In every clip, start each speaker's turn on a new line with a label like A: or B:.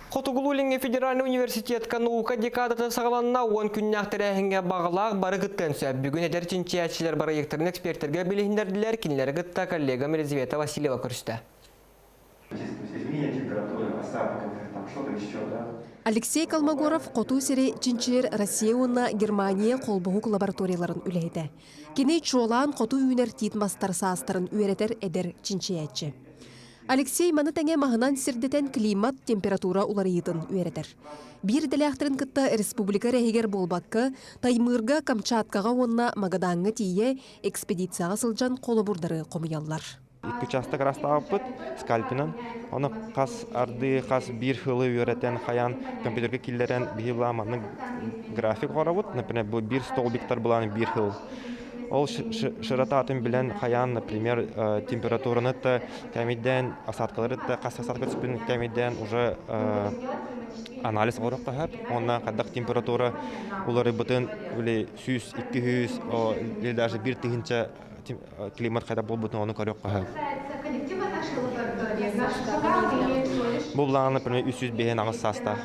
A: Хотугулуу-Илиҥҥи федеральнай университетка наука декадата саҕаланна. 10 күннээх тэрээһиҥҥэ баҕалаах бары кыттыан сөп. Бүгүн эдэр чинчийээччилэр бырайыактарын экспертэргэ билиһиннэрдилэр. Кинилэри кытта коллегам Елизавета Васильева көрүстэ.
B: Алексей Колмогоров хоту сири чинчийэр Россия уонна Германия холбоһук лабораторияларын үлэһитэ. Кини чуолаан хоту үүнэр тиит мастар саастарын үөрэтэр эдэр чинчийээччи. Алексей маны тэҥэ маһынан сирдэтэн климат, температура уларыйыытын үөрэтэр. Биир идэлээхтэрин кытта республика эрэ иһигэр буолбакка, Таймыырга, Камчаткаҕа уонна Магадаҥҥа тиийэ экспедицияҕа сылдьан холобурдары хомуйаллар.
C: Икки учаастак араастаабыппыт скальпинан. Ону хас ардыы, хас биир сылы үөрэтэн, хайаан компьютерга киллэрэн биһи былаан маннык график оҥоробут. Например, бу биир столбиктар былаан биир сыл. Ол широтатын билэн хайаан, например, температураны да кэмийдээн, осадкалары да хас осадка түспүтүн кэмийдээн уже анализ оҥоруохха сөп. Уонна хайдах температура уларыйбытын или 100, 200, или даже 1000 климат хайдах буолбутун ону көрүөххэ сөп. Бу былаан, например, 305 саастаах.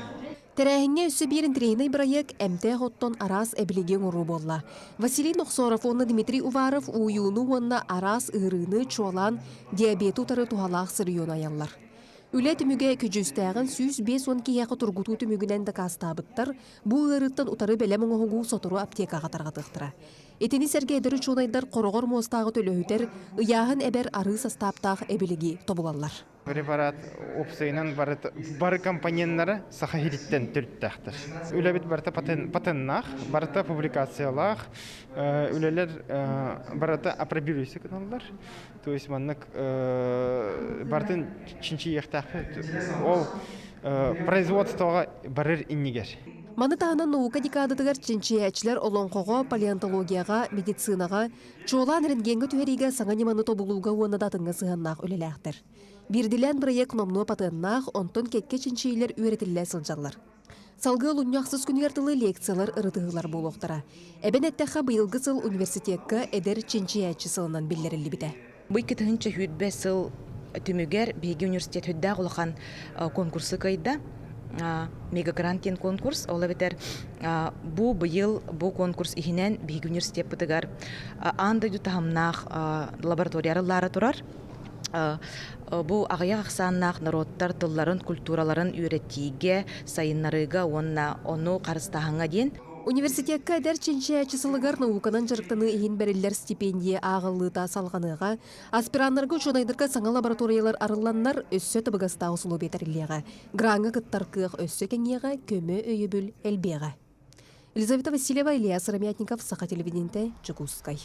B: Тэрээһиҥҥэ өссө биир интэриэһинэй бырайыак эмтээх оттон араас эбилиги оҥоруу буолла. Василий Нохсоров уонна Дмитрий Уваров ууйууну уонна араас ыарыыны, чуолаан диабеты утары туһалаах сырьену айаллар. Үлэ түмүгэ көдьүүстээҕин 150 киһиэхэ тургутуу түмүгүнэн дакаастаабыттар, бу ыарыыттан утары бэлэм оҥоһугу сотору аптекаҕа тарҕатыахтара. Итини сэргэ эдэр учуонайдар хороҕор муостааҕы төлөһүтэр, ыйааһын эбэр арыы састааптаах эбилиги тобулаллар.
D: Препарат уопсайынан бары компоненнара саха иһиттэн төрүттээхтэр. Үлэбит барыта патеннаах, барыта публикациялаах, үлэлэр барыта апробируйся гыналлар. То есть маннык барытын чинчийиэхтээхпит. Ол производствоҕа барыр иннигэр.
B: Маны таһынан наука декадатыгар чинчийээччилэр олоҥхоҕо, палеонтологияҕа, медицинаҕа, чуолаан рентгеҥҥэ түһэриигэ саҥа ньыманы тобулууга уонна да атыҥҥа сыһыаннаах үлэлээхтэр. Биирдилээн бырайыак номнуо патеннаах, онтон кэккэ чинчийиилэр үөрэтиллэ сылдьаллар. Салгыы олунньу ахсыс күнүгэр дылы лекциялар, ырытыһыылар буолуохтара. Эбэн эттэххэ, быйылгы сыл университекка эдэр чинчийээччи сылынан биллэриллибитэ.
E: Бу 2020 сыл түмүгэр биһиги университет үрдээх улахан конкурсу кыайда. Мегагрант диэн конкурс. Ол эбэтэр бу быйыл бу конкурс иһинэн биһиги университеппытыгар аан дойду таһымнаах лаборатория арыллаары турар. Бу аҕыйах ахсааннаах норуоттар тылларын, культураларын үөрэтиигэ, сайыннарыыга уонна ону харыстааһыҥҥа диэн.
B: Университекка эдэр чинчийээччи сылыгар науканан дьарыктаныы иһин бэриллэр стипендия ааҕыллыыта салҕаныаҕа, аспираннарга учуонайдарга саҥа лабораториялар арылланнар өссө табыгастаах усулуобуйа тэриллиэҕэ, граҥҥа кыттар кыах өссө кэҥиэҕэ, көмө-өйөбүл элбиэҕэ. Елизавета Васильева, Илья Сыромятников, Саха телевидениетэ, Дьокуускай.